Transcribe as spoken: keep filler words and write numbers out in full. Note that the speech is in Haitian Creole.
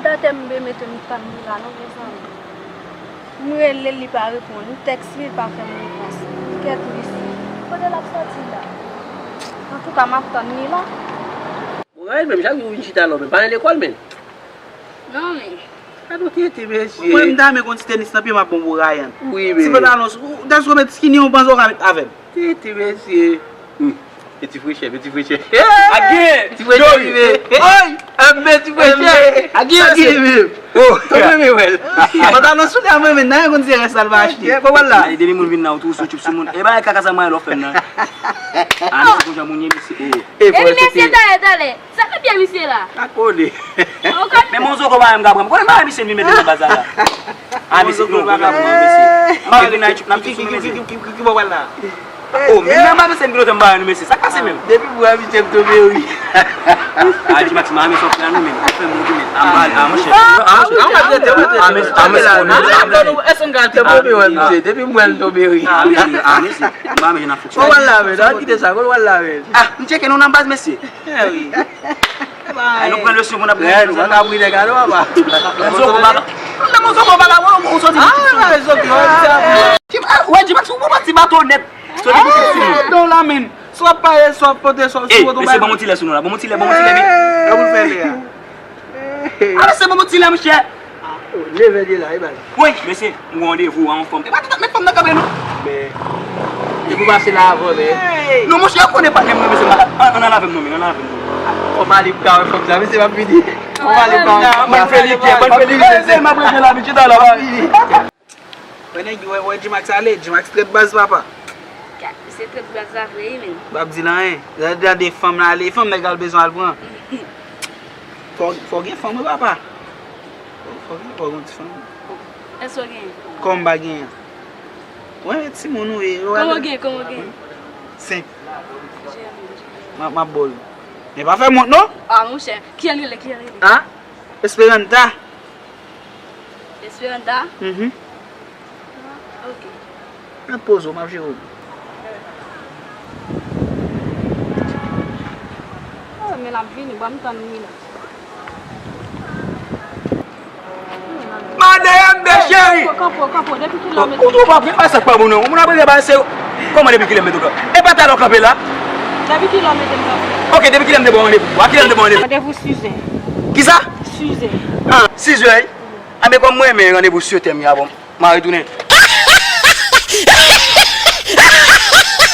Tèt mwen mete m tann li la non, mezanmi. M rele l, li pa reponn. M tèks li, li pa fè m repons. Kèt mesye. Kote l ap sòti la? Antouka, m ap tann li la. Bon, Ryan, menm chak jou vin chita la, men pa gen lekòl, men. Non, men. Gade yon tete, mesye. Mwen, m ta renmen konn ti tenis nan pye m ap bon pou Ryan. Wi, men. Ti pantalon, ou ta sou met skinny, ou panse ou ka met avè m. Tete, mesye. Hmm. Petit frechè, petit frechè. Agi! Ti frechè rive. Oy! Enben, ti frechè. Agi, agi. Oh. Tonbe men wè l. Pantalon soulye a mwen, men nan yon konn se rès la l va achte. Bon, wè l la. Ay, depi moun vin nan, ou tou sou tchoup sou moun. E bagay kaka sa mwen lò fè m nan. Ah, mesye, konjan moun ye, mesye. Oh. E, epi mesye, talè, talè. Sa k ap pye misye la? Pa konnen. Men Monzoko pa menm ka pran m. Konnen pa misye vin mete nan baz la la. Ah, mesye, non, konnen pa pran mesye. M pa vin nan YouTube, n ap sou mesye. Ki bò pral la? Oh, men nan pa mesye m pilote m ba nou mesye. Sa k pase menm? Depi m wè misye m tonbe ri. Ah, G-Max, m a men sòt la nou menm. Ou fè m ri men. Ah, mal, ah, monchè. Ah, mesye, ah, mesye, ah, mesye, ah, mesye, ah, mesye. Èske m ka te tonbe wè misye? Depi m wè l tonbe ri. Ah, mesye, ah, mesye. M pa men jan n ap fonksyone. Kote pral la men? Nan kite sa, kote pral la men? Ah, m tcheke nou nan baz mesye. Eh wi. Ay, nou pran leson pou n ap gade. Nou pa ka brile gade papa. Zoko pa ka. Nan mon zoko pa ka, ou soti. Ah, zoko. Wè, G-Max, ou pran ti bato nèt. Soti pou tout moun. Don la men. Swa pale, swa pote, swa sou oto. Mesye, ban m yon ti lè sou nou la. Ban m yon ti lè, ban m yon ti lè vit. Sa pou l fè lè a? Ah, mesye, ban m yon ti lè, monchè. Neve de la, e bay. Wi, mesye, m gen randevou a yon fanm. E pa tout ap met fanm nan kanpe non. Men, se pou pase la avan, men. Non, monchè, ou konnen patnè m nan, mesye, an, an al avè m non, men, an al avè m non. Fò m ale pou ka wè fanm sa, mesye, m ap vini. Fò m ale pou ka wè fanm sa. Ban m fè li kè, ban m fè li kè, mesye, m ap rete la, men chita la, m ap vini. Wè nèg yo, wè, wè G-Max ale, G-Max trèt baz papa. Gad, se trèt baz la vre wi, men. M ap di l anyen. Gade, gade fanm la ale, fanm nèg la bezwen al pran. Fò, fò gen fanm wi papa. Fò, fò gen, fò gen ti fanm. Èske w gen? Kòman m pa gen? Wè, timoun ou ye. Kòman w gen, kòman w gen? Senp. M ap, m ap ba w. Men pa fè m wont non. Ah, monchè, kijan l rele, kijan l rele? Ah? Esperanta. Esperanta? Mhm. Ok. Mèt poze w, m ap jere w. Oh, men l ap vini, ban m tann li la. Madame de chéri! Kanpo, kanpo, kanpo, depi kilè w mete m? Ou tou pa gen pa sa k pa bon non. Moun ap rele ba se kòman depi kilè m mete w kanpe? E pa talè w kanpe la? Depi kilè w mete m kanpe? Ok, depi kilè m te ba w randevou? A kilè m te ba w randevou? Randevou sizè. Kisa? Sizè. Ah, sizè wi. A men kòm mwen renmen randevou sèt è m ya bon. M a retounen.